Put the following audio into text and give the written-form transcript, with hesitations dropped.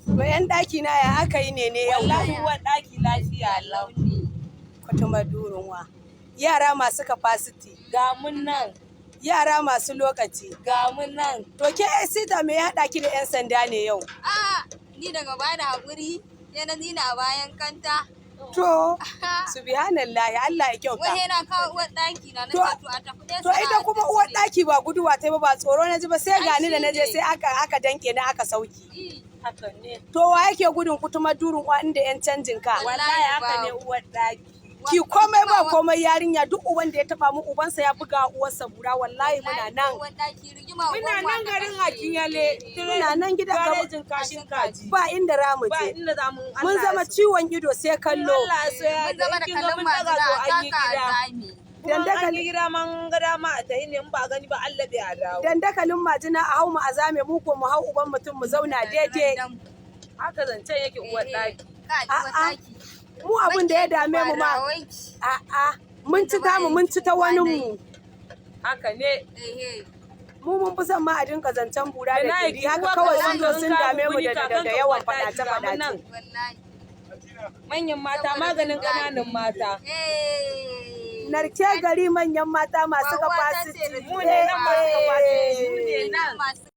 To 'yan ɗaki na, ya aka yi ne yau? Wallahi uwar ɗaki, lafiya launi. Kwatuma durunwa. Yara masu capacity. Ga mun nan. Yara masu lokaci. Ga mun nan. To ke sita, me ya haɗa ki da 'yan sanda ne yau? A ni daga bada haƙuri sai na nina a bayan kanta. To, subhanallahi, Allah ya kyauta. Wai na kawo uwar ɗaki na, na ce to a tafi dai. To ita kuma uwar ɗaki ba guduwa ta ba, ba tsoro na ji ba, sai gani da na je sai aka danke ni aka sauki. Haka ne. To wa yake gudun kutuma durun uwa inda 'yan canjin ka? Wallahi haka ne, uwar ɗaki. Ki komai ba komai, yarinya, duk uban da ya taba mu, ubansa ya buga uwarsa bura. Wallahi muna nan. Uwar ɗaki, rigima. Muna nan garin Akinyele. Muna nan gidan garejin kashin kaji. Ba inda ramu Ba je. inda za mu. Mun zama ciwon ido sai kallo. Allah ya so ya Mun zama da kin ga kallon mun masu daga da to an yi taka gida. zami. Kuma an Dandakalin yi gida ma an ga dama a tahi ne, in ba gani ba Allah bai a dawo. Dandakalin majina a hau mu a zame mu, ko mu hau uban mutum mu zauna daidai. Haka zancen yake, uwar ɗaki. A'a. Mu abin da ya dame mu ma. A'a, mun ci tamu, mun ci ta wani mu. Haka ne. Mu mun fi son ma a dinka zancen bura da Ina kiri yake haka uwa kawai ka sun zo sun ka dame mu guni da da kakanka da yawan uwar ɗaki, faɗace ga mun nan. faɗace. Wallahi. Manyan mata maganin ƙananan mata. Narke gari, manyan mata masu Ba uwa ta ce capacity. da Mu ne nan masu capacity. Mu ne nan. Masu